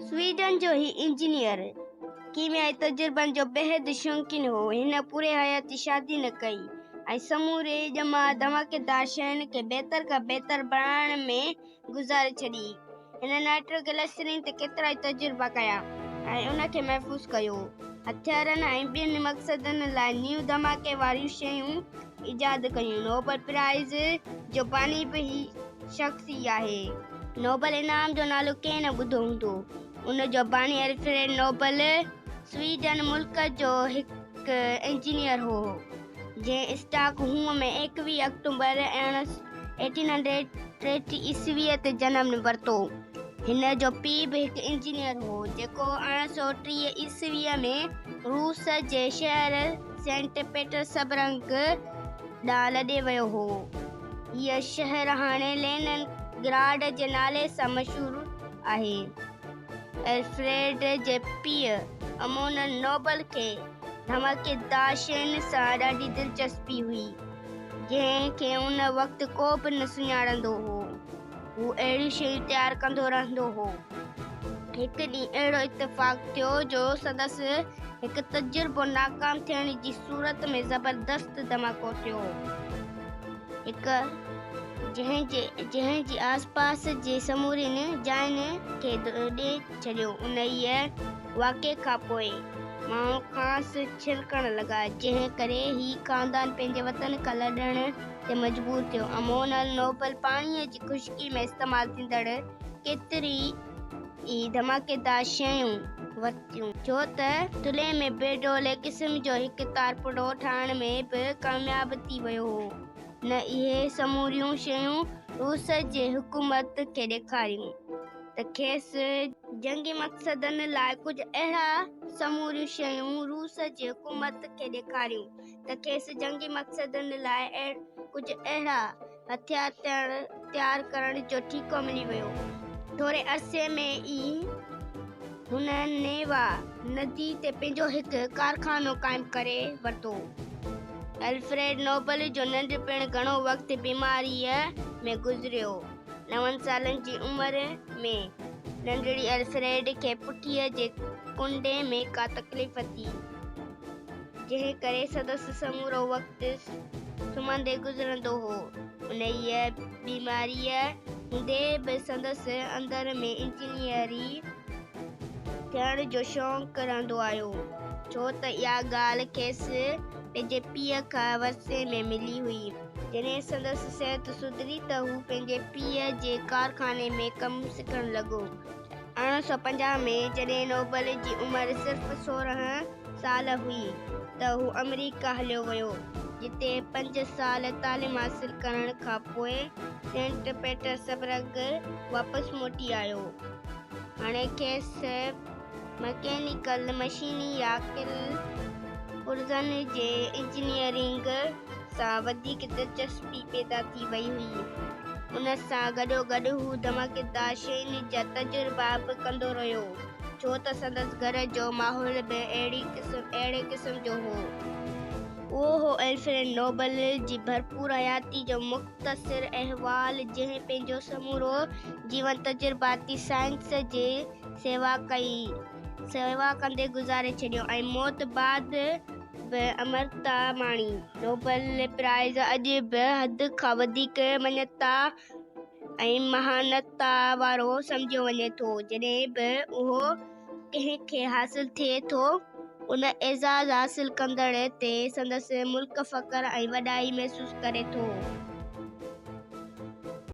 Sweden جو هي engineer ڪيميائي تجربن جو بيحد شوقين هو. هن پوري حياتي شادي نه ڪئي ۽ سموري ڄمار ڌماڪيدار شين کي بهتر کان بهتر بڻائڻ ۾ گذاري ڇڏي. هن نائٽروگليسرين تي ڪيترائي تجربا ڪيا ۽ ان کي محفوظ ڪيو. هٿيارن ۽ ٻين مقصدن لاء نيون ڌماڪي واريون شيون ايجاد ڪيون. نوبل پرائز جو باني به هي شخص ئي آهي. نوبل انعام جو نالو ڪنهن نه ٻڌو هوندو. ان جو باني الفريڊ نوبل سوئيڊن ملڪ جو هڪ انجنيئر هو، جنهن اسٽاڪ هوم ۾ 21 آڪٽوبر 1833 عيسويء تي جنم ورتو. هن جو پيء به هڪ انجنيئر هو، جيڪو 1830 عيسويء ۾ روس جي شهر سينٽ پيٽرسبرگ ڏانهن لڏي ويو هو. هيء شهر هاڻي لينن گراڊ جي نالي سان مشهور آهي. الفريڊ جي پيء امونن نوبل کي ڌماڪيدار شين سان ڏاڍي دلچسپي هئي، جنهن کي ان وقت ڪو به نه سڃاڻندو هو. هو اهڙيون شيون تيار ڪندو رهندو هو. هڪ ڏينهن اهڙو اتفاق ٿيو جو سندس هڪ تجربو ناڪام ٿيڻ جي صورت ۾ زبردست ڌماڪو ٿيو. هڪ جنهن جي جنهن جي آس پاس جي سمورين جاين کي ڌوڏي ڇڏيو. انهيء واقعي کان پوء ماڻهو کانئس ڇرڪڻ لڳا، جنهن ڪري هي خاندان پنهنجي وطن کان لڏڻ تي مجبور ٿيو. امونل نوبل پاڻيء جي خشڪي ۾ استعمال ٿيندڙ ڪيتري ئي ڌماڪيدار شيون ورتيون، ڇو ته ٿلهي ۾ بي ڊولي قسم جو هڪ تارپڙو ٺاهڻ ۾ به ڪامياب ٿي ويو هو. هن اهي سموريون شيون روس جي حڪومت کي ڏيکاريون ته کيس جنگي مقصدن لاء ڪجهه اهڙا سموريون شيون روس جي حڪومت کي ڏيکاريون ته کيس جنگي مقصدن لاء ڪجهه اهڙا هٿيار تيار ڪرڻ جو ٺيڪو ملي ويو. ٿوري عرصي ۾ ئي هن نيوا ندي تي پنهنجو هڪ ڪارخانو قائم ڪري ورتو. الفريڊ نوبل جو ننڍپڻ گهڻو وقت بيماريء ۾ گذريو. نون سالن جي عمر ۾ ننڍڙي الفريڊ کي پٺيء جي ڪنڊي ۾ ڪا تڪليف ٿي، جنهن ڪري سندس سمورو وقت سمهندي گذرندو هو. انهيء بيماريء هوندي به سندس اندر ۾ انجنيئري ٿيڻ جو شوق رهندو آيو، ڇو ته اها ڳالهه کيس پنهنجي پيء کان ورثي ۾ ملي هئي. جڏهن سندس صحت سڌري ته هو پنهنجي پيء جي ڪارخاني ۾ ڪم سکڻ لڳو. 1850 ۾ جڏهن نوبل جي عمر صرف 16 سال هئي ته هو آمريڪا هليو ويو، جتي پنج سال تعليم حاصل ڪرڻ کان پوء سينٽ پيٽرسبرگ واپس موٽي آيو. هاڻي کيس مڪينيڪل مشيني يا ڪل پرزن جي انجنيئرنگ سان وڌيڪ دلچسپي پيدا ٿي وئي هئي. ان سان گڏوگڏ هو ڌماڪيدار شين جا تجربا به ڪندو رهيو، ڇو ته سندس گهر جو ماحول به اهڙي قسم جو هو. اهو هو الفريڊ نوبل جي ڀرپور حياتي جو مختصر احوال، جنهن پنهنجو سمورو جيون تجرباتي سائنس جي سيوا ڪئي، سيوا ڪندي گذاري ڇڏيو ۽ موت بعد به امرتا ماڻي. نوبل پرائز اڄ به حد کان وڌيڪ مڃتا ۽ مهانتا وارو سمجهيو وڃي ٿو. جڏهن به اهو ڪنهن کي حاصل ٿئي ٿو، ان اعزاز حاصل ڪندڙ تي سندس ملڪ فخر ۽ وڏائي محسوس ڪري ٿو.